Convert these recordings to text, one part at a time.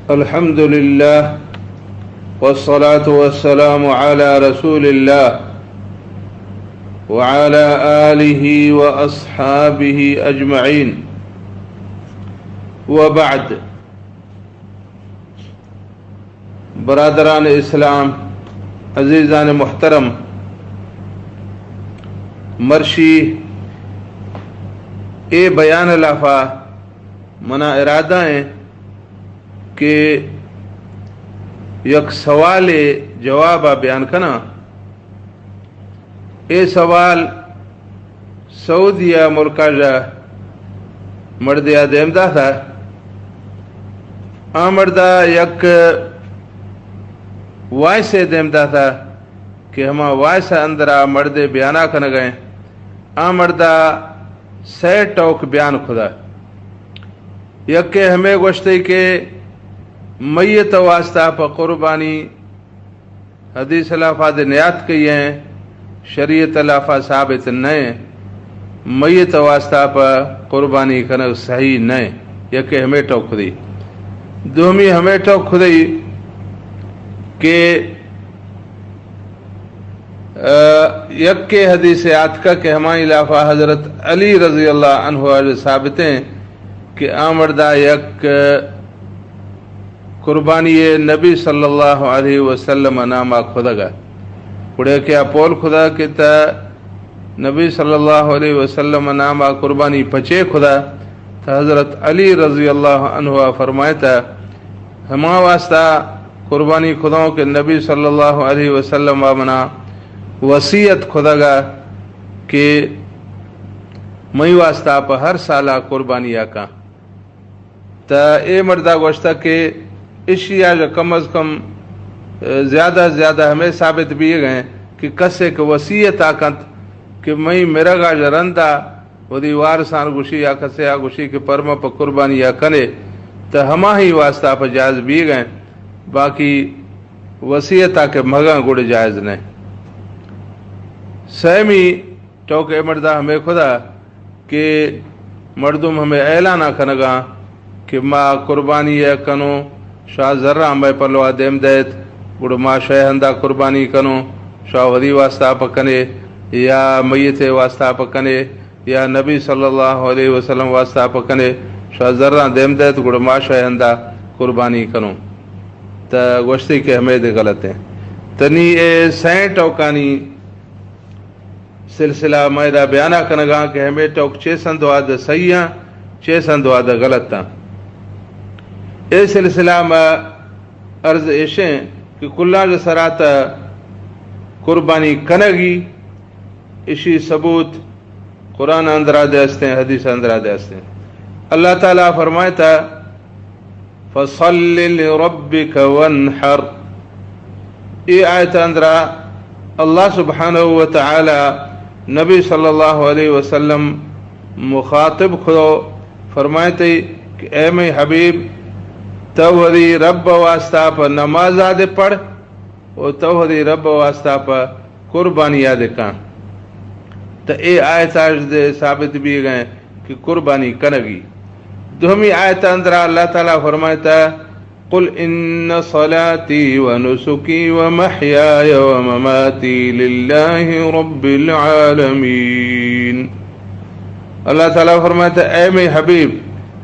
الحمد لله، والصلاة والسلام على رسول الله، وعلى آله وأصحابه أجمعين، وبعد. برادران اسلام، عزیزان محترم، مرشی اے بیان لافا منا ارادہ ایں کہ یک سوالے جوابا بیان کناں۔ اے سوال سعودیہ ملکا ژا مردیا دیم داتا۔ آ مردا یک وائسے دیم داتا کہ ہما وائس اندرا مردے بیانا کنگئے۔ آ مردا سئے ٹوک بیان کھدا۔ یکے ہمے گوشتے کہ میت واسطہ پہ قربانی حدیث لافا دے نیات کئی ایں، شریعت لافا ثابت نئے، میت واسطہ پہ قربانی کنگ صحیح نئے۔ یکے ہمے ٹوک کھدی۔ دومی ہمے ٹوک کھدی کہ، آ، یکے حدیث آتکا کہ ہمائی لافا حضرت علی رضی اللہ عنہ ثابت ایں کہ آ مردا یک قربانی نبی صلی اللہ علیہ وسلم ناما کھدگا۔ گڑے کہ آ پول کھدا کہ تا نبی صلی اللہ علیہ وسلم ناما قربانی پچے کھدا، تا حضرت علی رضی اللہ عنہ فرمائتا، ہما واسطہ قربانی کھدوں کہ نبی صلی اللہ علیہ وسلم منا وصیت کھدگا کہ مئی واسطہ پہ ہر سالا قربانی آکاں۔ تا اے مردا گوشتا کہ اشیا ژہ کم از کم، آ، زیادہ زیادہ ہمے ثابت بیگ ایں کہ کسے کہ وصیت آ کنت کہ مئی مرگا ژہ رندا ودی وارسان گوشی یا کسے آ گوشی کہ پرما پہ قربانی آ کنے، تا ہماہی واسطہ پہ جائز بیگ ایں، باقی وصیت آ کہ مگاں گڑ جائز نئے۔ سیمی ٹوک اے مردا ہمے کھدا کہ مردم ہمے اعلان ء کنگاں کہ ما قربانی ء کنوں، شاہ زراں مئے پلوا دیم دئیت، گڑا ما شے ہندا قربانی کنوں، شاہ وثی واسطہ پہ کنے یا میت ء واسطہ پہ کنے یا نبی صلی اللہ علیہ وسلم واسطہ پہ کنے، شاہ زراں دیم دئیت، گڑا ما شے ہندا قربانی کنوں۔ تہ گوشتی کہ ہمے دے غلط ہیں۔ تنی اے سئیں ٹوکانی سلسلہ ما ادا بیانا کنگاں کہ ہمے ٹوک چے سندوا دے صحیح آں، چے سندوا دے غلط آں۔ اے سلسلہ ما عرض ایشیں کہ کلاں ژہ سرا تا قربانی کنگی، اشی ثبوت قرآن اندرا دے استیں، حدیث اندرا دے استیں۔ اللہ تعالی فرمائتا، فصل لربك وانحر۔ اے آیت اندرا اللہ سبحانہ و تعالی نبی صلی اللہ علیہ وسلم مخاطب کھدو فرمائتے کہ اے مئی حبیب، تو وثی رب واسطہ پہ نمازا دے پڑھ، و تو وثی رب واسطہ پہ قربانی آ دے کن۔ تہ اے آیتاش دے ثابت بیگ ایں کہ قربانی کنگی۔ دومی آیت اندرا اللہ تعالی فرمائتا، قل ان صلاتی و نسکی و محیای و مماتی للہ رب العالمین۔ اللہ تعالی فرمائتا، اے مئی حبیب،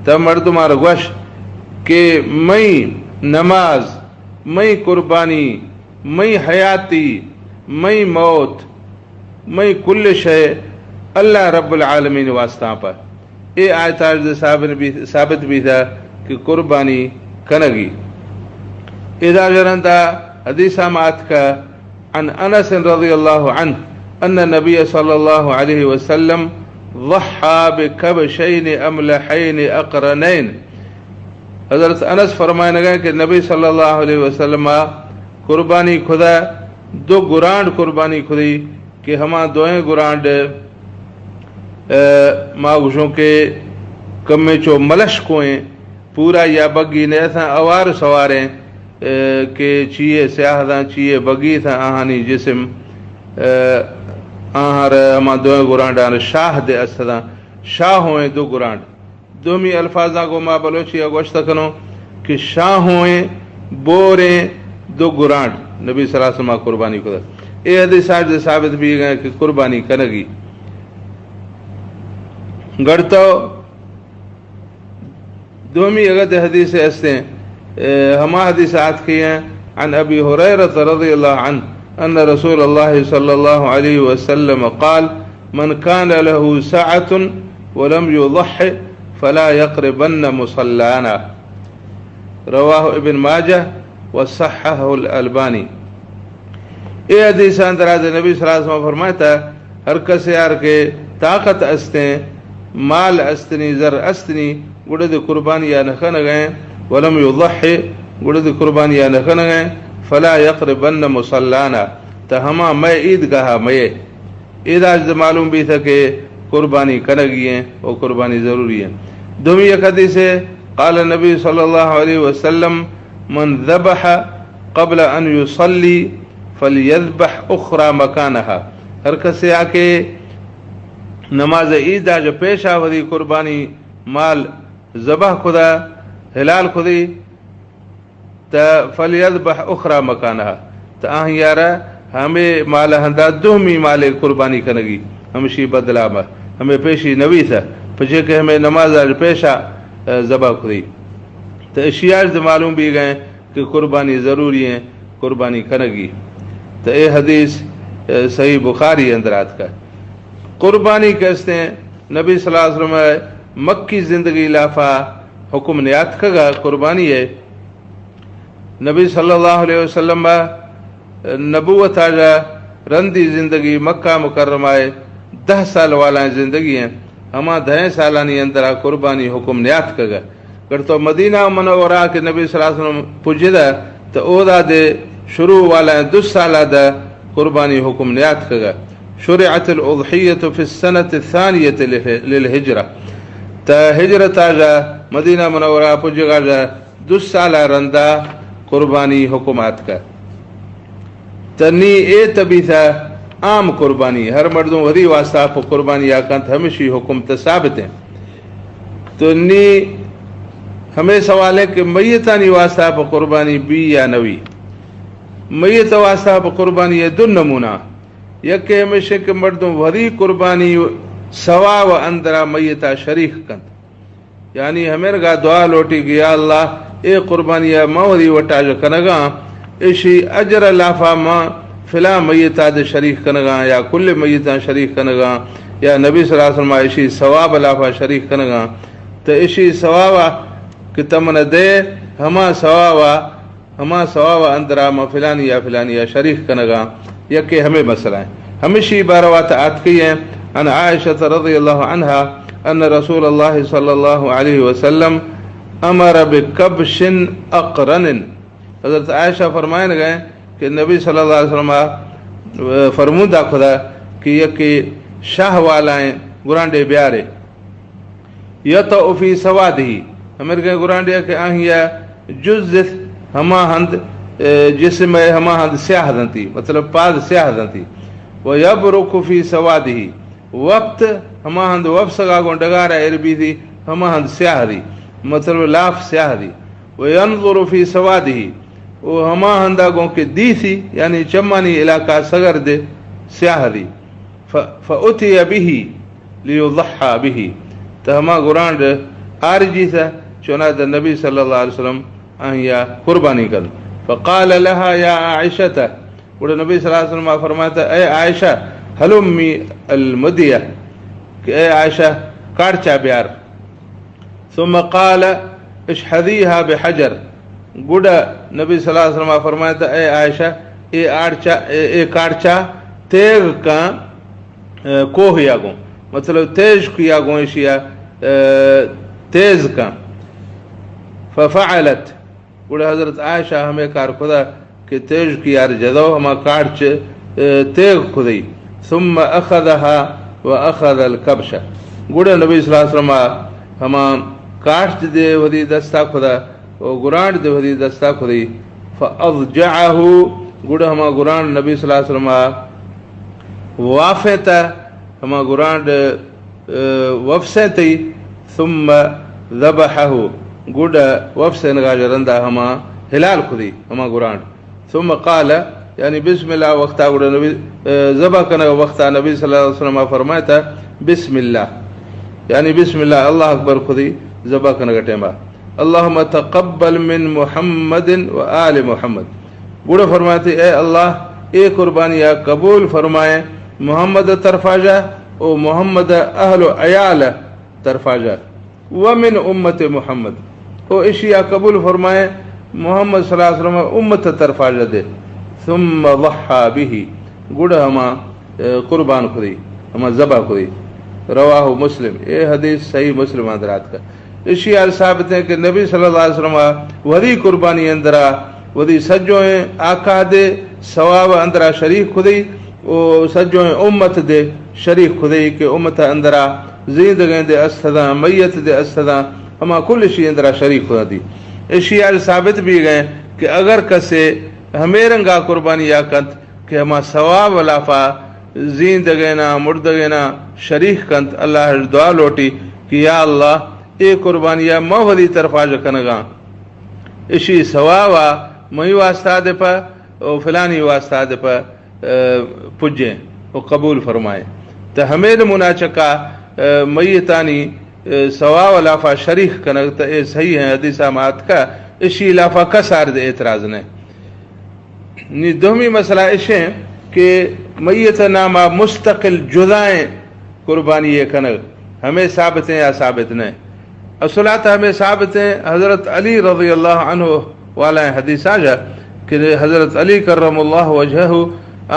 تا مردمار گوش کہ مئی نماز، مئی قربانی، مئی حیاتی، مئی موت، مئی کل شے اللہ رب العالمین واسطہ پر۔ اے آیتاش دے ثابت بی-، ثابت بیتا کہ قربانی کنگی۔ ادا جرندا حدیث ہم آتکا عن انس رضی اللہ عنہ ان النبی صلی اللہ علیہ وسلم ضحى بكبشين املحين اقرنين۔ حضرت انس فرمائنگا کہ نبی صلی اللہ علیہ وسلم قربانی کھدا، دو گرانڈ قربانی کھدی کہ ہما دوئیں گرانڈ، اے، ما گوشوں کہ کمے چو ملش کوئیں، پورا یا بگی نے اتھاں، اوار سواریں، اے، کہ چیئے سیاہ داں، چیئے بگی تھا آہانی جسم، اے، آہر ہما دوئیں گرانڈان شاہ دے استداں، شاہ ہوئیں دو گرانڈ۔ دومی الفاظاں گوں ما بلوچی ء گوشت کنوں کہ شاہوئیں بوریں دو گرانڈ نبی صلی اللہ علیہ وسلم قربانی کتا۔ اے حدیث آج ثابت بیگ ایں کہ قربانی کنگی۔ گڑتو دومی اگد حدیث استیں، اے، ہما حدیث آتکی ایں، عن ابی ہریرہ رضی اللہ عنہ ان رسول اللہ صلی اللہ علیہ وسلم قال، من كان له سعة ولم يضح فلا يقربن مصلانا۔ رواہ ابن ماجہ وصححہ الالبانی۔ اے حدیث اندرا نبی صلی اللہ علیہ وسلم فرمائتا، ہر کسے آر کہ طاقت استیں، مال استنی، زر استنی، گڑا دے قربانی یا نہ کنگیں، ولم یضح، گڑا دے قربانی یا نہ کنگیں، فلا یقربن مصلانا، تا ہما مئے عیدگاہ مئے۔ اے داش معلوم بیثہ کہ قربانی کنگی ایں و قربانی ضروری ایں۔ دومی یک حدیث ایں، قال النبی صلی اللہ علیہ وسلم، من ذبح قبل ان یصلی فلیذبح اخری مکانها۔ ہر کسے آ کہ نماز عید آج پیشا وثی قربانی مال ذبح کثہ، حلال کثی، تا فلیذبح اخری مکانها، تا آہی آرا ہمے مال ہندا دومی مالے قربانی کنگی، ہمشی بدلا ما، ہمے پیشی نویثہ، پچے کہ ہمے نماز آج پیشا، اے، ذبح کثی۔ تا اشی آج معلوم بیگ ایں کہ قربانی ضروری ایں، قربانی کنگی۔ تا اے حدیث، اے، صحیح بخاری اندر آتکا۔ قربانی کہ استیں، نبی صلی اللہ علیہ وسلم مکی زندگی لافا حکم نیاتکگا قربانی ایں۔ نبی صلی اللہ علیہ وسلم ءِ نبوت ءَ رندی زندگی مکہ مکرمہ ءِ دہ سال والائیں زندگی ایں، ہما دہیں سالانی اندرا قربانی حکم نیاتکگ۔ گڑ تو مدینہ منورہ کہ نبی صلی اللہ علیہ وسلم پجدہ، تو اودا دے شروع والائیں دو سال ءَ دہ قربانی حکم نیاتکگ۔ شرعت الاضحیۃ فی السنۃ الثانیۃ للہ-، للہجرہ۔ تا ہجرت ءَ جا مدینہ منورہ پجگا جا دو سال ءَ رندا قربانی حکم آتکہ۔ تہ نی اے تبیثہ عام قربانی، ہر مردم وثی واسطہ پہ قربانی آ کنت، ہمشی حکم تہ ثابت ایں۔ تو نی ہمے سوال ایں کہ میتانی واسطہ پہ قربانی بی یا نوی؟ میت واسطہ پہ قربانی ایں دو نمونہ۔ یکے ہمیش ایں کہ مردم وثی قربانی ثواب اندرا میتا شریک کنت۔ یعنی ہمرگا دعا لوٹی کہ یا اللہ، اے قربانی ءَ ما وثی وٹا جو کنگاں، اشی اجر لافا ما فلاں میتا دے شریک کنگاں، یا کل میتاں شریک کنگاں، یا نبی صلی اللہ علیہ وسلم اشی ثواب لافا شریک کنگاں۔ تو اشی ثوابا کہ تمن دے، ہما ثوابا ہما ثواب اندرا ما فلانی یا فلانی یا شریک کنگاں، یکے ہمے مسئلہ ایں۔ ہمشی باروا تہ آتکی ایں، عن عائشہ رضی اللہ عنہا ان رسول اللہ صلی اللہ علیہ وسلم امر بکبش اقرن۔ حضرت عائشہ فرمائنگ ایں کہ نبی صلی اللہ علیہ وسلم فرمودا کثہ کہ یکے شاہ والائیں گرانڈے بیارے۔ یطأ فی سوادہ، ہمرگیں گرانڈے کہ آہی ءَ جز اث ہما ہند، اے، جسم ءِ ہما ہند سیاہ دنتی، مطلب پاد سیاہ دنتی۔ و یبرق فی سوادہ، وپت ہما ہند وپسگا گوں ڈگار ءَ ایر بیثی، ہما ہند سیاہ دی، مطلب لاف سیاہ دی۔ و ینظر فی سوادہ، و ہما ہندا گوں کہ دیثی، یعنی چمانی علاقہ سگرد سیاہ دی۔ ف-، فأتی بہ لیضحی بہ، تہ ہما گرانڈ آرجیثہ، چوناہا دہ نبی صلی اللہ علیہ وسلم آہیا قربانی کنت۔ فقال لها یا عائشہ، گڑا نبی صلی اللہ علیہ وسلم فرمائتا، اے عائشہ، هلمی المدیہ، کہ اے عائشہ، کارچا بیار۔ ثم قال اشحذیها بحجر، گڑا نبی صلی اللہ علیہ وسلم فرمائتا، اے عائشہ، اے آڑچا، اے، اے کارچا تیغ کن، اے، کوہ یا گوں، مطلب تیز کیا گوں اشیا، اے، تیز کن۔ ففعلت، گڑا حضرت عائشہ ہمے کار کثہ کہ تیژکی آر جتو ہما کارچ، اے، تیغ کثی۔ ثم اخذها واخذ الكبش۔ گڑا نبی صلی اللہ علیہ وسلم ہما کارچ دے وثی دستا کثہ و گرانڈ دے وثی دستا کثی۔ فاضجعه، گڑا ہما گرانڈ نبی صلی اللہ علیہ وسلم وافینتا، ہما گرانڈ، اے، وپسینتی۔ ثم ذبحه، گڈا وپسینگا چہ رندا ہما ہلال کھدی، ہما گرانڈ۔ ثم قال، یعنی بسم اللہ وقتا گڈا نبی، اے، ذبح کنگ وقتا نبی صلی اللہ علیہ وسلم فرمائتا، بسم اللہ، یعنی بسم اللہ، اللہ اکبر کھدی ذبح کنگ ٹیما، اللہم تقبل من محمد و آل محمد۔ گڈا فرمائتے، اے اللہ، اے قربانیا قبول فرمائے محمد طرفا جا او محمد اہل و عیال طرفا جا۔ ومن امت محمد، او اشیا قبول فرمائے محمد صلی اللہ علیہ وسلم امت طرفا جا دے۔ ثم ضحى به، گڈا ہما، اے، قربان کھدی، ہما ذبح کھدی۔ رواہ مسلم، اے حدیث صحیح مسلم اندر آتکا۔ اشیا ثابت ہے کہ نبی صلی اللہ علیہ وسلم وثی قربانی اندرا وثی سجوئیں آقا دے ثواب اندرا شریک کھدی، او سجوئیں امت دے شریک کھدی کہ امت اندرا زیندگیں دے استداں، میت دے استداں، ہما کل اشی اندرا شریک کھدی۔ اشیا ثابت بھی گئے کہ اگر کسے ہمے رنگا قربانیا کنت کہ ہما ثواب لافا زیندگینا، مردگینا شریک کنت، اللہ اش دعا لوٹی کہ یا اللہ، اے قربانیا من وثی طرفا جا کنگاں، اشی ثوابا منی واسطہ دے پا او فلانی واسطہ دے پا، اے، پجیں او قبول فرمائیں۔ تہ ہمے نمونہ چکا، اے، میتانی، اے، ثواب لافا شریک کنگ، تہ اے صحیح ہیں، حدیثا ما آتکا، اشی لافا کس آرد اعتراض نہ۔ نی دومی مسئلہ اشیں کہ میت ناما مستقل جدائیں قربانی اے کنگ، ہمے ثابت ہیں یا ثابت نہ؟ اصلا تہ ہمے ثابت ہیں، حضرت علی رضی اللہ عنہ والا حدیثا جا کہ حضرت علی کرم اللہ وجہہ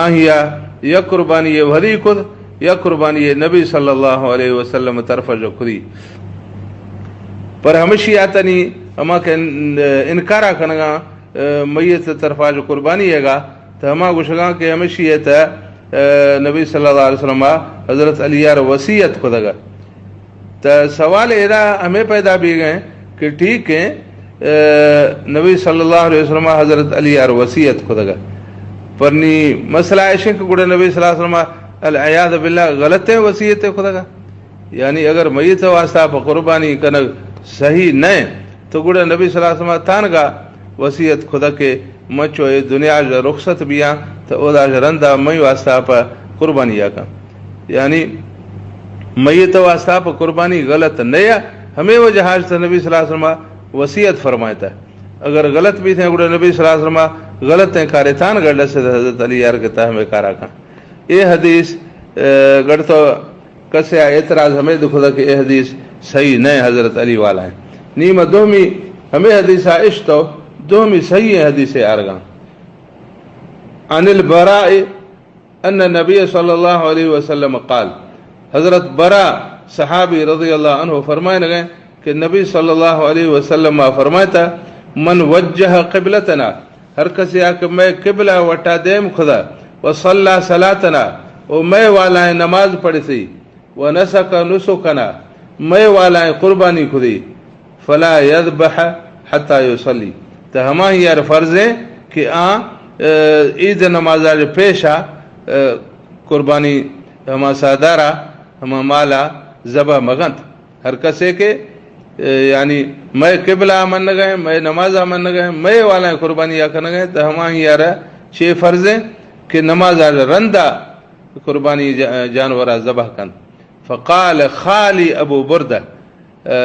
آہیا یک قربانی اے وثی کھد، یک قربانی اے نبی صلی اللہ علیہ وسلم طرفا جا کھدی۔ پر ہمشی آتنی ہما کہ ان-، انکارا کنگا، اے، میت طرفا جا قربانی اے گا، تہ ہما گوشگاں کہ ہمشی اے تہ، اے، نبی صلی اللہ علیہ وسلم حضرت علی یار وصیت کھدگا۔ تہ سوال ادا ہمے پیدا بھی گئے کہ ٹھیک ہے، اے، نبی صلی اللہ علیہ وسلم حضرت علی یار وصیت کھدگا۔ پر نی مسئلہ ایشیں کہ گڑا نبی صلی اللہ علیہ وسلم العیاذ باللہ غلط ہے وصیت کھدگا۔ یعنی اگر میت واسطہ پہ قربانی کنگ صحیح نہ، تو گڑا نبی صلی اللہ علیہ وسلم تانگا وصیت کھدا کہ من چو اے دنیا جا رخصت بیاں، تو اودا جا رندا منی واسطہ پہ قربانی آ کن۔ یعنی میت واسطہ پہ قربانی غلط نہ یا، ہمے وجہ آج تو نبی صلی اللہ علیہ وسلم وصیت فرمائتا۔ اگر غلط بھی تھے گڑا نبی صلی اللہ علیہ وسلم غلط ہیں کارے تان گڑ سے حضرت علی یار کے تہ ہمیں کارا کن۔ اے حدیث، اے، گڑ تو کسے آ اعتراض ہمے دکھدا کہ اے حدیث صحیح نہ حضرت علی والا ہیں۔ نیمہ دومی ہمے حدیث آ اشتو، دومی صحیح حدیث آرگاں۔ عن البراء ان النبی صلی اللہ علیہ وسلم قال، حضرت براء صحابی رضی اللہ عنہ فرمائے گئے کہ نبی صلی اللہ علیہ وسلم فرمائتا، من وجہ قبلتنا، ہر کسے آ کہ مئے قبلہ وٹا دیم کھدا، و صلی صلاتنا، او مئے والائیں نماز پڑھسی، و نسک نسکنا، مئے والائیں قربانی کھدی، فلا یذبح حتی یصلی، تہ ہماہی یار فرض ہیں کہ آ، اے، عید نمازا جا پیشا، اے، قربانی ہما سادارا، ہما مالا ذبح مگنت۔ ہر کسے کہ، اے، یعنی مئے قبلہ آ منگا ہیں، مئے نماز آ منگا ہیں، مئے والائیں قربانی آ کنگا ہیں، تہ ہماہی یارا چے فرض ہیں کہ نماز آ رندا قربانی جا-، جانورا ذبح کنت۔ فقال خالی ابو بردہ، اے،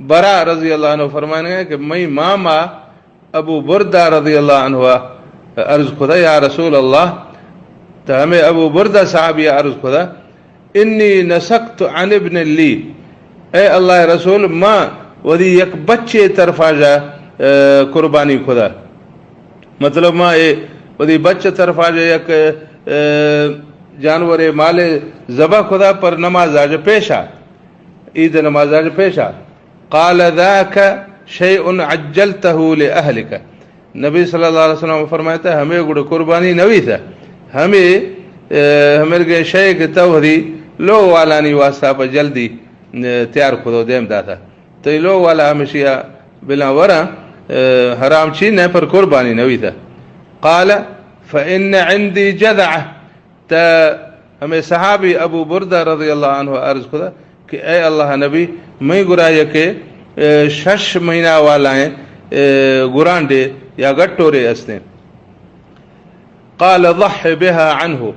براء رضی اللہ عنہ فرمائنگا کہ مئی ماما ابو بردہ رضی اللہ عنہ عرض کھدا، یا رسول اللہ، تہ ہمیں ابو بردہ صحابی عرض کھدا، انی نسکت عن ابن لی، اے اللہ رسول، ما وثی یک بچے طرفا جا، اے، قربانی کھدا۔ مطلب ما اے وثی بچ طرفا جا یک، اے، جانور مالے ذبح کھدا پر نمازا جا پیشا۔ عید نمازا جا پیشا۔ قال ذاک شیء عجلتہ لأہلک۔ نبی صلی اللہ علیہ وسلم فرمائتا، ہمیں گڑ قربانی نوی تھا، ہمیں، اے، ہمیں گئے شے کہ تو وثی لوگ والانی واسطہ پہ جلدی، اے، تیار کھدو دیم داتا۔ تئی لوگ والا ہمشیا بلا ورا، اے، حرام چین ہے پر قربانی نوی تھا۔ قال فإن عندی جذعہ، تہ ہمیں صحابی ابو بردہ رضی اللہ عنہ عرض کھدا کہ اے اللہ نبی، مئی گرا یکے، اے، شش مہینہ والائیں، اے، گرانڈے یا گٹورے استیں۔ قال ضح بها عنه،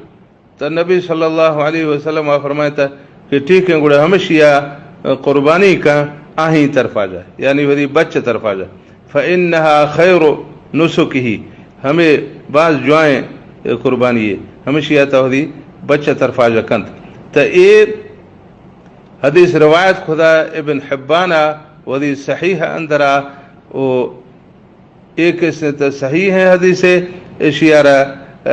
تو نبی صلی اللہ علیہ وسلم آ فرمائتا کہ ٹھیک ہیں، گڑا ہمشیا قربانی کا آہیں طرفا جا، یعنی وتی بچ طرفا جا۔ فإنها خير نسكه، ہمیں باز جوائیں قربانی ہے، ہمشیا تو وتی بچ طرفا جا کنت۔ تو اے حدیث روایت کتا ابن حبان وتی صحیح اندرا، او اے قسط صحیح ہیں حدیث، اشیارا، آ،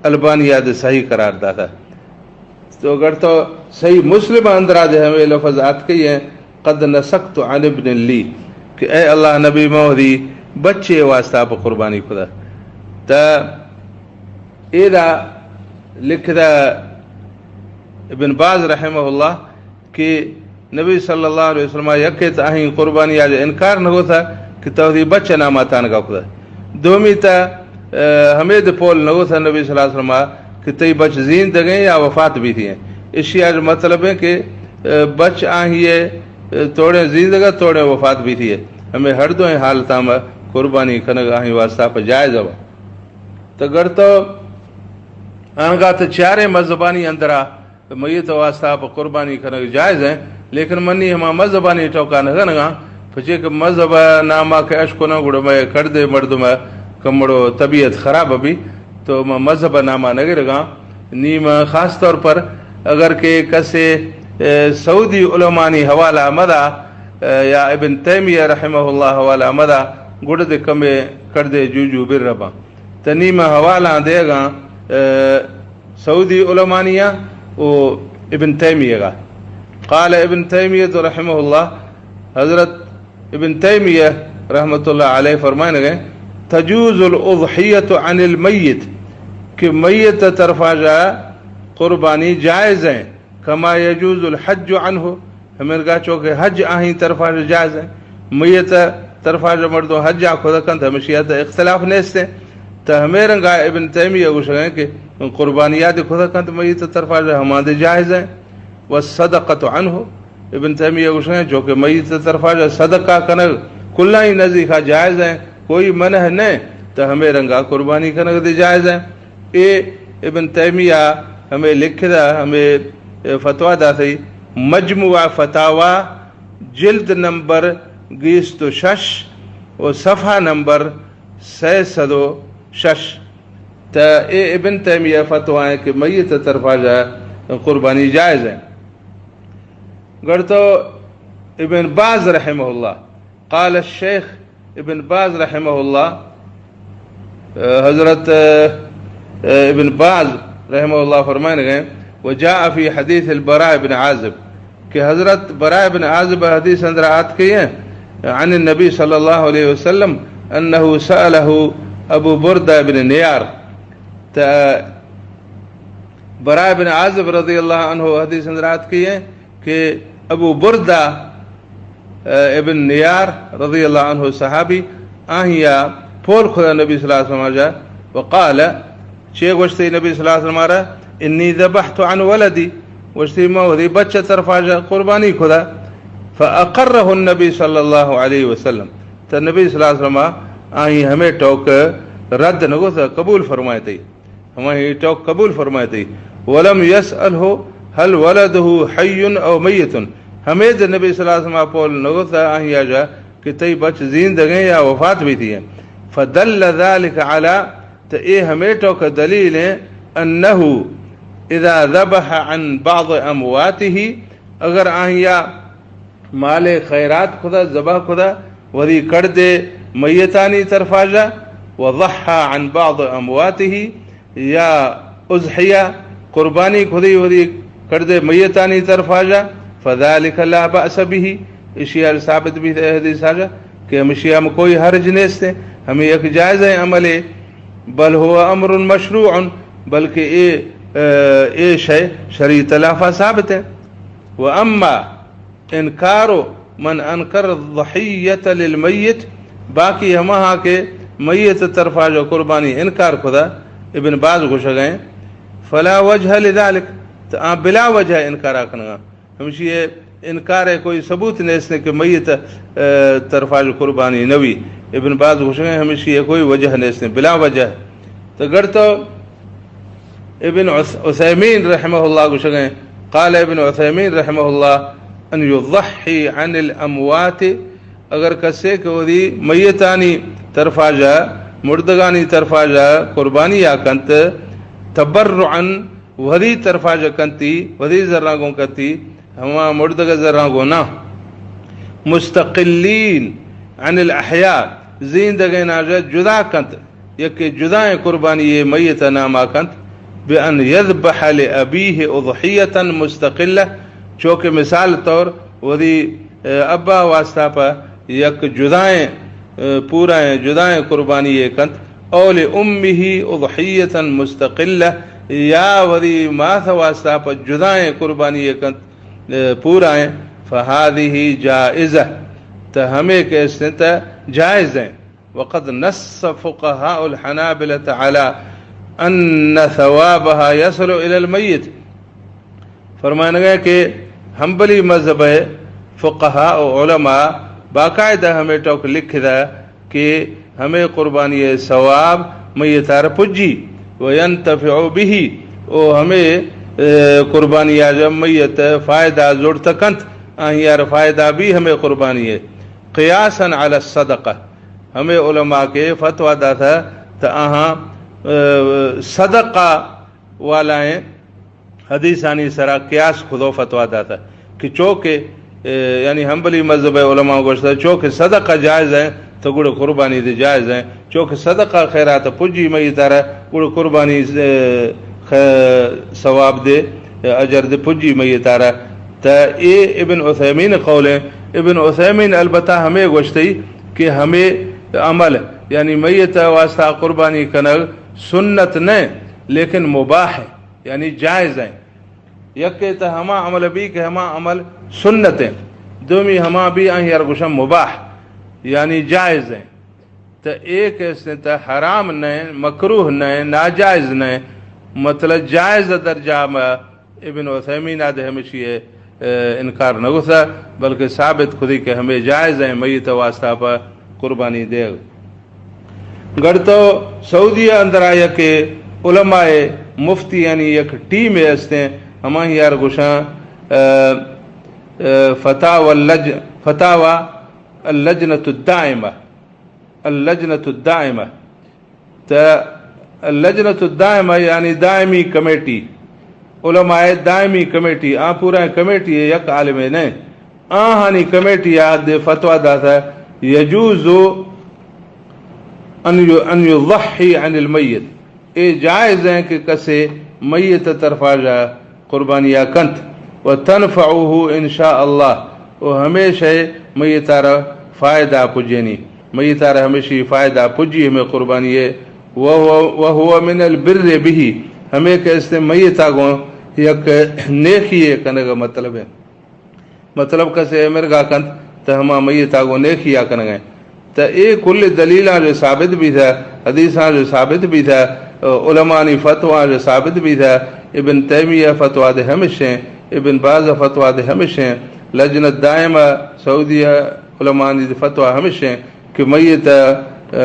البانی آ دے صحیح قرار داتا۔ تو اگر تو صحیح مسلم اندرا دے ہمیں لفظ آتکئی ہیں، قد نسكت عن ابن لي، کہ اے اللہ نبی، ما وتی بچے واسطہ پہ قربانی کتا۔ تا ایدا لکھتا ابن باز رحمہ اللہ کہ نبی صلی اللہ علیہ وسلم یکے تا آہیں قربانی آ جا انکار نہ ہوتا کہ تو وتی بچ ناما تانگا کتا۔ دومی تا، آ، ہمیں دے پول نہ ہوتا نبی صلی اللہ علیہ وسلم کہ تئی بچ زیندگیں یا وفات بیتی ہیں۔ اشی آ مطلب ہے کہ، آ، بچ آہی ہے، آ، توڑیں زیندگا، توڑیں وفات بیتی ہے۔ ہمیں ہر دوئیں حالتاں ما قربانی کنگ آہیں واسطہ پہ جائز ہوا۔ تو گر تو آنگا تو چاریں مذہبانی اندرا میت واسطہ پہ قربانی کنگ جائز ہیں، لیکن منی ہما مذہبانی ٹوکا نہ گنگاں، پچے کہ مذہب ناما کہ اش کناں گڑا مئے کڑدے مردم کمڑو طبیعت خراب بی، تو ما مذہب ناما نہ گرگاں۔ نی ما خاص طور پر اگر کہ کسے، اے، سعودی علمانی حوالہ مدا، اے، یا ابن تیمیہ رحمہ اللہ حوالہ مدا، گڑا دے کمے کڑدے جو جو بر رباں۔ تنی ما حوالاں دیگاں، اے، سعودی علمانیا و ابن تیمیہ گا۔ قال ابن تیمیہ رحمہ اللہ، حضرت ابن تیمیہ رحمۃ اللہ علیہ فرمائنگے، تجوز الاضحیۃ عن المیت، کہ میت طرفا جا قربانی جائز ہیں، کما یجوز الحج عنہ، ہمیں گا چونکہ حج آہیں طرفا جا جائز ہیں، میت طرفا جا مردم حج آ خدا کنت، ہمشی تا اختلاف نیستے۔ تا ہمیں رنگا ابن تیمیہ گوشگیں کہ قربانی آ دے خدا کنت میت طرفا جا ہما دے جائز ہیں۔ والصدقۃ عنہ، ابن تیمیہ گوشگیں چونکہ میت طرفا جا صدقہ کنگ کلائیں نزیکا جائز ہیں، کوئی منع نہیں، تا ہمیں رنگا قربانی کنگ دے جائز ہیں۔ اے ابن تیمیہ ہمیں لکھ دا، ہمیں فتویٰ دا تھی، مجموعہ فتاویٰ، جلد نمبر گیست و شش و صفحہ نمبر سئے سد و شش۔ تا اے ابن تیمیہ فتویٰ ہیں کہ میت طرفا جا قربانی جائز ہیں۔ گڑ تو ابن باز رحمہ اللہ، قال الشیخ ابن باز رحمہ اللہ، حضرت ابن باز رحمہ اللہ فرمائنگے، وجاء فی حدیث البراء بن عازب، کہ حضرت براء بن عازب حدیث اندر آتکئی ہیں، عن النبی صلی اللہ علیہ وسلم انه سأله ابو بردہ بن نیار۔ تا براء بن عازب رضی اللہ عنہ حدیث اندر آتکئی ہیں کہ ابو بردہ، اے، ابن نیار رضی اللہ عنہ صحابی، آہیا پول کھدا نبی صلی اللہ علیہ وسلم جا، وقال، چے گوشتے نبی صلی اللہ علیہ وسلم را، انی ذبحت عن ولدی، گوشتے ما وتی بچ طرفا جا قربانی کھدا، فاقرہ النبی صلی اللہ علیہ وسلم، تو نبی صلی اللہ علیہ وسلم آہی ہمیں ٹوک رد نگو، قبول فرمائے تئی۔ ہمائی ٹوک قبول فرمائے تئی۔ ولم یسألہ هل ولده حی او میت۔ ہمیں دے نبی صلی اللہ علیہ وسلم پول نگوتا آہیا جا کہ تئی بچ زیندگیں یا وفات بیتی ہیں۔ فدل ذلك علی، تو اے ہمیں ٹوک دلیل ہیں، انه اذا ذبح عن بعض امواته، اگر آہیا مال خیرات کھدا، ذبح کھدا، وتی کڑدے میتانی طرفا جا، وضحى عن بعض امواته، یا اضحیہ، قربانی کھدی وتی کڑدے میتانی طرفا جا، فذلك لا بأس به، اشیا ثابت بیت اے حدیثا جا کہ ہمشیا ہم کوئی حرج نیست، ہمیں یک جائز عملے، بل هو امر مشروع، بلکہ اے، اے شے شریعت لافا ثابت ہے۔ واما انکار من انکر الضحیۃ للمیت، باقی ہماہا کہ میت طرفا جو قربانی انکار کھدا، ابن باز گوشگیں، فلا وجہ لذلک، تو آ بلا وجہ انکارا کنگا۔ ہمشی ہے انکار ءِ کوئی ثبوت نیست کہ میت ءِ طرفا جو قربانی نہ وی۔ ابن باز گوشگیں ہمیشی ءِ کوئی وجہ نیست، بلا وجہ۔ تو گڑ تو ابن عث-، عثیمین رحمہ اللہ گوشگیں، قال ابن عثیمین رحمہ اللہ، ان یضحی عن الاموات، اگر کسے کہ وتی میتانی طرفا جا، مردگانی طرفا جا قربانی آ کنت، تبرعا، وتی طرفا جا کنتی، وتی زراں گوں کنتی، ہما مردگ ءِ زراں گوں نہ، مستقلین عن الاحیاء، زندگیناں جا جدا کنت، یکے جدائیں قربانی ءِ میت ءِ نام ءَ کنت، بأن یذبح لأبیہ اضحیۃ مستقلہ، چو کہ مثال طور وتی، اے، ابا واسطہ پہ یک جدائیں، اے، پورائیں جدائیں قربانی ءَ کنت، او لأمہ اضحیۃ مستقلہ، یا وتی مات واسطہ پہ جدائیں قربانی ءَ کنت، اے، پورائیں، فہذہ جائزہ، تو ہمے کہ استیں تو جائز ایں۔ وقد نص فقهاء الحنابلة على أن ثوابها يصل إلى الميت۔ فرمائنگ ءَ کہ حنبلی مذہب ءِ فقہا و علماء باقاعدہ ہمے ٹوک لکھدہ کہ ہمے قربانی ءِ ثواب میت ءَ را پجی، وینتفع به، او ہمے، اے، قربانی ءَ جا میت فائدہ زڑت کنت، آہی ءَ را فائدہ بی ہمے قربانی ءِ۔ قیاسا علی الصدقہ، ہمے علماء کہ فتویٰ داتہ تو آہاں، اے، صدقہ والائیں حدیثانی سرا قیاس کھدو فتویٰ داتہ کہ چو کہ، اے، یعنی حنبلی مذہب ءِ علماء گوشتہ چو کہ صدقہ جائز ایں تو گڑا قربانی دے جائز ایں، چو کہ صدقہ خیرات پجی میت ءَ را گڑا قربانی، اے، خ-، ثواب دے، اے، اجر دے پجی میت ءَ را۔ تو اے ابن عثیمین قول ایں۔ ابن عثیمین البتہ ہمے گوشتئی کہ ہمے عمل، یعنی میت واسطہ قربانی کنگ سنت نہ، لیکن مباح ایں، یعنی جائز ایں۔ یکے تو ہما عمل بی کہ ہما عمل سنت ایں، دومی ہما بی آہی ءَ را گوشاں مباح، یعنی جائز ایں۔ تو اے کہ استیں تو حرام نہ، مکروہ نہ، ناجائز نہ، مطلب جائز درجہ ما ابن عثیمین ءَ دے ہمیشی ءَ، اے، انکار نہ گوشتہ، بلکہ ثابت کھدی کہ ہمے جائز ایں میت واسطہ پہ قربانی دیگ۔ گڑ تو سعودی ءِ اندرا یک علماء مفتیانی یک ٹیمے استیں، ہماہی ءَ را گوشاں، اے، اے، فتاوی اللج-، فتاوی اللجنۃ الدائمہ، اللجنۃ الدائمہ۔ تو اللجنۃ الدائمہ یعنی دائمی کمیٹی، علماء دائمی کمیٹی، آ پورا کمیٹی یک عالمے نہ، آہانی کمیٹی ءَ دے فتویٰ داتہ، یجوز ان ی-، ان یضحی عن المیت، اے جائز ایں کہ کسے میت طرفا جا قربانی ءَ کنت، و تنفعه ان شاء اللہ، و ہمیشہ میت ءَ را فائدہ پجینی، میت ءَ را ہمیشی فائدہ پجی ہمے قربانی ءَ، وهو، وهو من البر به، ہمے کہ استیں میت ءَ گوں یک نیکی ءِ کنگ ءِ مطلب ایں۔ مطلب کسے ءِ مرگا کنت تو ہما میت ءَ گوں نیکی ءَ کنگ ءَ۔ تو اے کل دلیلاں جو ثابت بیتہ، حدیثاں جو ثابت بیتہ، علماءانی فتویٰ جو ثابت بیتہ، ابن تیمیہ فتویٰ دے ہمشیں، ابن باز فتویٰ دے ہمشیں، لجنہ دائمہ سعودیہ علماءانی فتویٰ ہمشیں کہ میت ءِ، اے،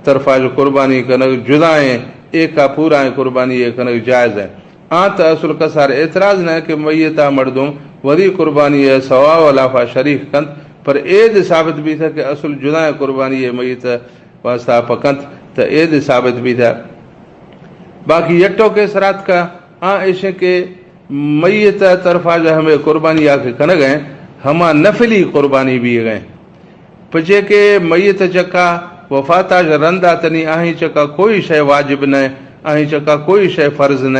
طرفا جو قربانی کنگ جدائیں، ایکا پورائیں قربانی ءِ کنگ جائز ایں۔ آں تو اصل کسار اعتراض نہ کہ میت ءَ مردم وتی قربانی ءِ ثواب ءِ لافا شریک کنت، پر اے دے ثابت بیتہ کہ اصل جدائیں قربانی ءِ میت ءِ واسطہ پہ کنت، تو اے دے ثابت بیتہ۔ باقی یٹو کہ سرات کا آں ایشیں کہ میت ءِ طرفا جو ہمے قربانی ءَ کہ کنگ ءَ ایں، ہما نفلی قربانی بیگ ءَ ایں۔ پچے کہ میت ءِ چکا وفات ءَ رندا تنی آہی چکا کوئی شے واجب نہ، آہی چکا کوئی شے فرض نہ،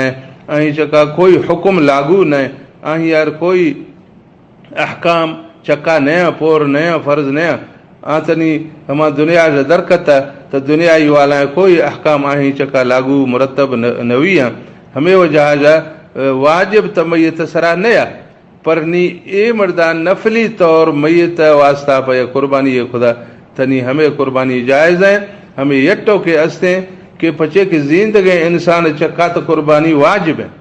آہی چکا کوئی حکم لاگو نہ، آہی ءَ را کوئی احکام چکا نیا، پور نیا، فرض نیا۔ آ تنی ہما دنیا ءَ درکتہ، تو دنیائی والا کوئی احکام آہی چکا لاگو مرتب نہ، نہ وی ایں۔ ہمے وجہ ءَ واجب تو میت ءِ سرا نیا۔ پر نی اے مرداں نفلی طور میت ءِ واسطہ پہ یک قربانی ءِ کھدا، تنی ہمے قربانی جائز ایں، ہمے یٹو کہ استیں کہ پچے کہ زندگیں انسان ءِ چکا تو قربانی واجب ایں،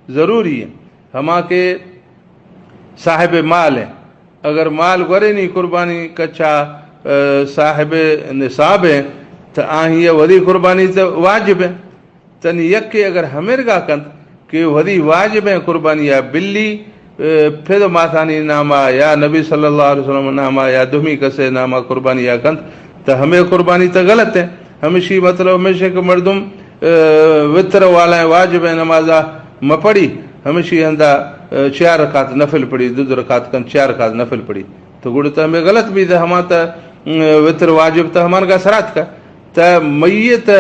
ضروری ایں۔ ہما کہ صاحب مال ہیں۔ اگر مال گورینی قربانی کچا، اے، صاحب نصاب ہیں، تو آہی وری قربانی تو واجب ہیں۔ تنی یکے اگر ہمیرگا کنت کہ وری واجب ہیں قربانی یا بلی، اے، پھر ماتانی ناما یا نبی صلی اللہ علیہ وسلم ناما یا دومی کسے ناما قربانی یا کنت، تو ہمیں قربانی تو غلط ہے۔ ہمیشی مطلب ہمیشہ کہ مردم، اے، وطر والا ہیں، واجب ہیں نمازا مپڑی، ہمیشی ہندا، اے، چار رکعت نفل پڑی، دو دو رکعت کن چار رکعت نفل پڑی۔ تو گڑ تو ہمیں غلط بھی تھا، ہما تا، اے، وطر واجب تا ہمان کا سرات کا۔ تا میت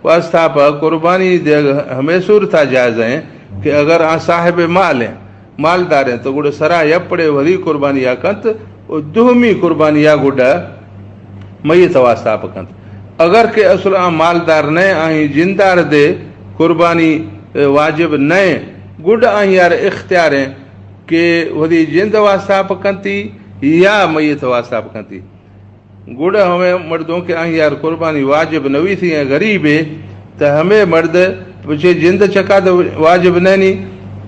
واسطہ پا قربانی دے ہمیں صورتا جائز ہیں کہ اگر آ صاحب مال ہیں، مالدار ہیں، تو گڑا سرا یپڑے وری قربانی یا کنت و دومی قربانی یا گڈا میت واسطہ پکنت۔ اگر کہ اصل آ مالدار نہ آہی جندار دے قربانی، اے، واجب نہ، گڈا آہی یار اختیار ہیں کہ وری جند واسطہ پکنتی یا میت واسطہ پکنتی۔ گڑا ہمیں مردوں کہ آہی یار قربانی واجب نوی تھی ہیں غریبے، تو ہمیں مرد پچھے جند چکا تو واجب نہ نی،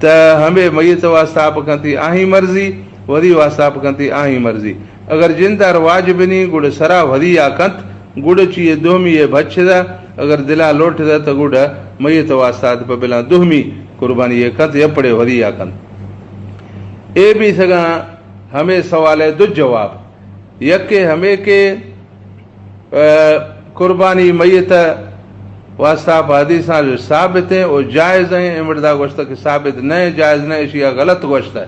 تو ہمیں میت واسطہ پکنتی آہی مرضی، وری واسطہ پکنتی آہی مرضی۔ اگر جند آر واجب نی، گڑا سرا وری آ کنت، گڑا چیئے دومی یہ بچ دا، اگر دلا لوٹ دا تو گڑا میت واسطہ پہ بلا دومی قربانی یہ کنت، یا پڑے وری آ کنت۔ اے بھی سگا ہمیں سوال ہے دو جواب۔ یکے ہمیں کہ، اے، قربانی میت واسطہ پہ حدیثاں جو ثابت ہیں، وہ جائز ہیں، اے مردا گوشتا کہ ثابت نہ ہیں، جائز نہ ہیں، اشیا غلط گوشتا ہے۔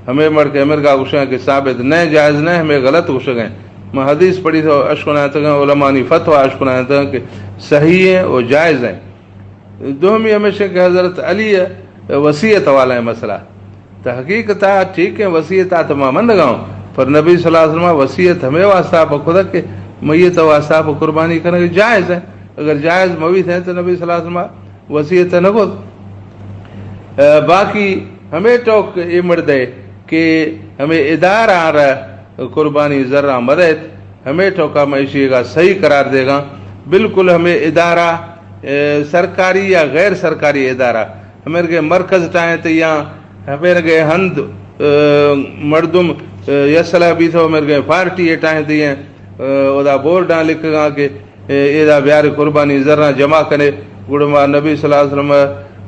ہمیں مڑ کے ہمیں گا گوشگا کہ ثابت نہ ہیں، جائز نہ ہیں، ہمیں غلط گوشگا ہیں۔ میں حدیث پڑھی تو اشکنایا تگا، علماء نی فتویٰ اشکنایا تگا کہ صحیح ہیں، وہ جائز ہیں۔ دومی ہمیشہ کہ حضرت علی وصیت والا ہے مسئلہ۔ تو حقیقتا ٹھیک ہے، وصیت آ تو ما من لگاؤں، پر نبی صلی اللہ علیہ وسلم وصیت ہمیں واسطہ پہ خدا کہ میت واسطہ پہ قربانی کرنے جائز ہے۔ اگر جائز مویت ہیں تو نبی صلی اللہ علیہ وسلم وصیت نہ کو۔ اے، باقی ہمیں ٹوک یہ مردے کہ ہمیں ادارہ آ رہا قربانی ذرہ مدد، ہمیں ٹوکا میں اسی کا صحیح قرار دے گا۔ بالکل ہمیں ادارہ، اے، سرکاری یا غیر سرکاری ادارہ، ہمیں کے مرکز ٹائیں تو یا ہمیں کے ہند، اے، مردم، اے، یا صلاح بھی تو ہمیں کے پارٹی ٹائیں تو یا، اے، ادا بورڈاں لکھ گا کہ اے، ایدا بیار قربانی زراں جمع کنے، گڑا ما نبی صلی اللہ علیہ وسلم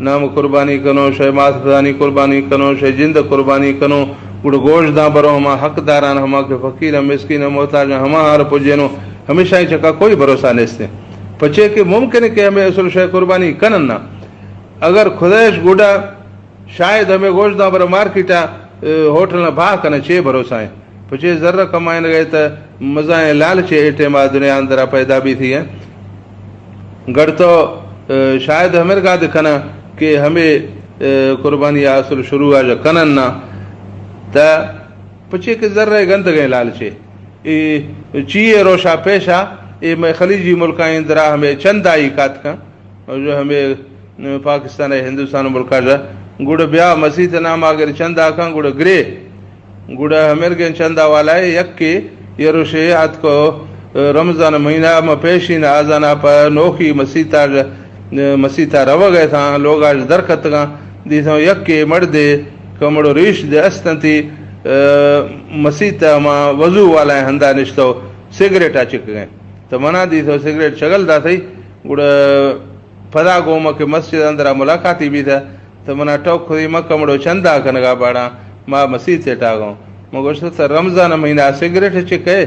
نام قربانی کنو، شے ماس پدانی قربانی کنو، شے جند قربانی کنو، گڑا گوش داں برو ہما حق داران، ہما کہ فقیر مسکین محتاج ہما ہار پجینو، ہمیشہ چکا کوئی بھروسہ نیستے۔ پچے کہ ممکن ہے کہ ہمیں اصل شے قربانی کنن نا۔ اگر خدایش گڑا شاید ہمیں گوشت داں برا مارکیٹا، اے، ہوٹل نہ بھا کنا چے بھروسہ ہیں۔ پچے زر کمائن گئے تا مزائیں لالچے اے ٹیما دنیا اندرا پیدا بھی تھی ہیں۔ گڑ تو، اے، شاید ہمیں گا دکھنا کہ ہمیں، اے، قربانی اصل شروع آ جا کنن نا۔ تا پچے کہ زر گند گئے لالچے۔ اے چیئے روشا پیشا، اے میں خلیجی ملکاں اندرا ہمیں چندائی کات کن۔ اور جو ہمیں پاکستان ہے، ہندوستان ملکا جا، گڑا بیا مسیت نام اگر چندہ کن، گڑا گرے۔ گڑا ہمیں گن چندہ والا ہے، یک کے یہ روشے آت کو رمضان مہینہ ما پیشین آزانا پا نوکی مسیتا جا، مسیتا رو گئے تھا، لوگ آج درکتگاں، دیتھوں یک کے مڑدے، کمڑو ریش دے استنتی، اے، مسیتا ما وضو والا ہندا نشتو، سگریٹا چک گئے۔ تو منا دیتھو سگریٹ چگل دا تھی، گڑا پدا گوما کہ مسجد اندرا ملاقاتی بیتا، تو منا ٹوک کھدی، ما کمڑو چندہ کنگا باڑا، ما مسیت ٹاگوں۔ ما گوشت، تو رمضان مہینہ سگریٹ چکے،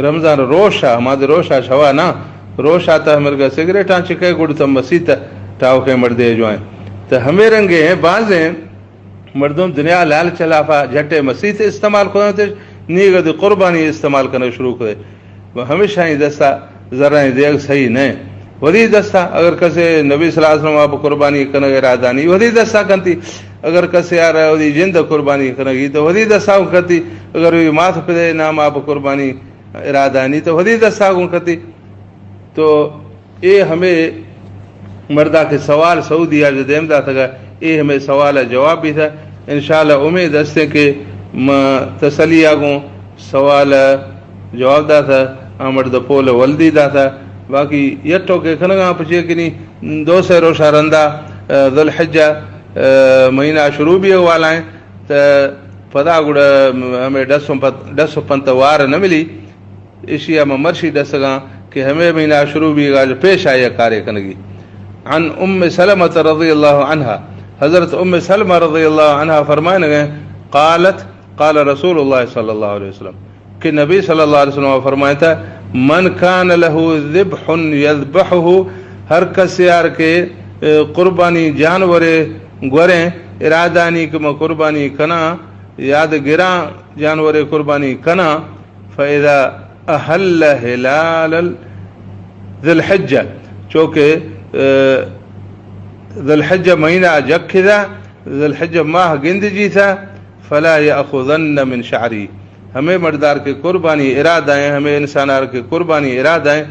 رمضان روشا، ما دے روشا شوا نا، روشا تا مرگا سگریٹاں چکے، گڑ تو مسیت ٹاوکے مردے جوائیں۔ تو ہمیں رنگے ہیں، بازیں مردم دنیا لالچ لافا جھٹے مسیت استعمال کننتش، نیگا دی قربانی استعمال کنگ شروع کرے۔ و ہمیشہ ہی دستا زرائیں دیگ صحیح نہ۔ ودی دستا اگر کسے نبی صلی اللہ علیہ وسلم آپ قربانی کنگ ارادہ نہیں، ودی دستا کنتی۔ اگر کسے آ رہا ودی جند قربانی کنگی تو ودی دستا کنتی۔ اگر وی مات پدے نام آپ قربانی ارادہ نہیں تو ودی دستا کنتی۔ تو اے ہمے مردا کہ سوال سعودی آ دیم داتگا، اے ہمے سوال جواب بیتا۔ انشاءاللہ امید ہستیں کہ ما تسلی آگوں سوال جواب داتا، آ مرد پول ولدی داتا۔ باقی یٹو کہ کنگا پچے کنی دو سے روشا رندا، اے، ذوالحجہ، اے، مہینہ شروع بھی والا ہیں۔ تو پدا گڑا ہمے ڈس و پت-، ڈس و پنت وار نہ ملی، اشیا ما مرشی ڈسگاں کہ ہمے مہینہ شروع بیگا جو پیش آیا کارے کنگی۔ عن ام سلمہ رضی اللہ عنہا، حضرت ام سلمہ رضی اللہ عنہا فرمائنگے، قالت، قال رسول اللہ صلی اللہ علیہ وسلم، کہ نبی صلی اللہ علیہ وسلم فرمائتا، من کان لہ ذبح یذبحہ، ہر کس یار کے، اے، قربانی جانورے گوریں، ارادانی کہ ما قربانی کناں، یاد گراں جانورے قربانی کناں، فاذا احل ہلال ذی الحجہ، چوکہ، اے، ذی الحجہ مہینہ جکھدا، ذی الحجہ ماہ گند جیتا، فلا یأخذن من شعری، ہمے مردار کے قربانی ارادہ ہیں، ہمے انسانار کے قربانی ارادہ ہیں،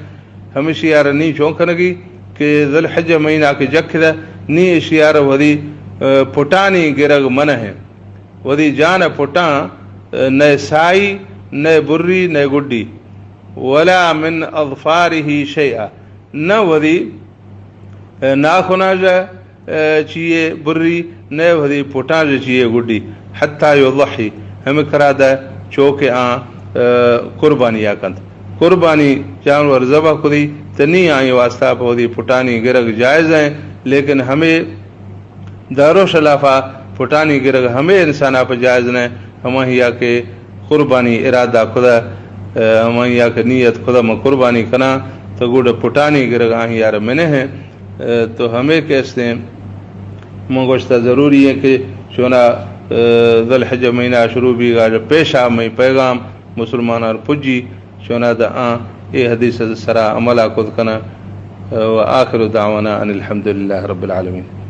ہمیشی یار نی چون کنگی کہ ذی الحجہ مہینہ کے جکھدا، نی اشی یار وذی، اے، پٹانی گرگ منع ہیں۔ وذی جان پٹاں، اے، نئے سائی، نئے بری، نئے گڈی، ولا من اظفارہ شیئا، نہ وذی، اے، ناخنا جا، اے، چیئے بری، نئے وذی پٹاں جا چیئے گڈی، حتی یضحی، ہمے کرا دا چوکہ آں، اے، قربانی آ کنت۔ قربانی جانور ذبح کدی، تنی آئی واسطہ پہ وذی پٹانی گرگ جائز ہیں، لیکن ہمے داروش لافا پٹانی گرگ ہمے انسانا پہ جائز نہ، ہماہیا کہ قربانی ارادہ کھدا، اے، ہماہیا کہ نیت کھدا من قربانی کناں، تو گوڑ پٹانی گرگ آہی یار منع ہیں۔ اے، تو ہمے کہ استیں من گوشتا ضروری ہے کہ چونا، اے، ذی الحجہ مہینہ شروع بیگا پیشا مئی پیغام مسلمانان پجی، چونا دا آں اے حدیث سرا عملا کت کناں۔ اے، و آخر دعوانا ان الحمدللہ رب العالمین۔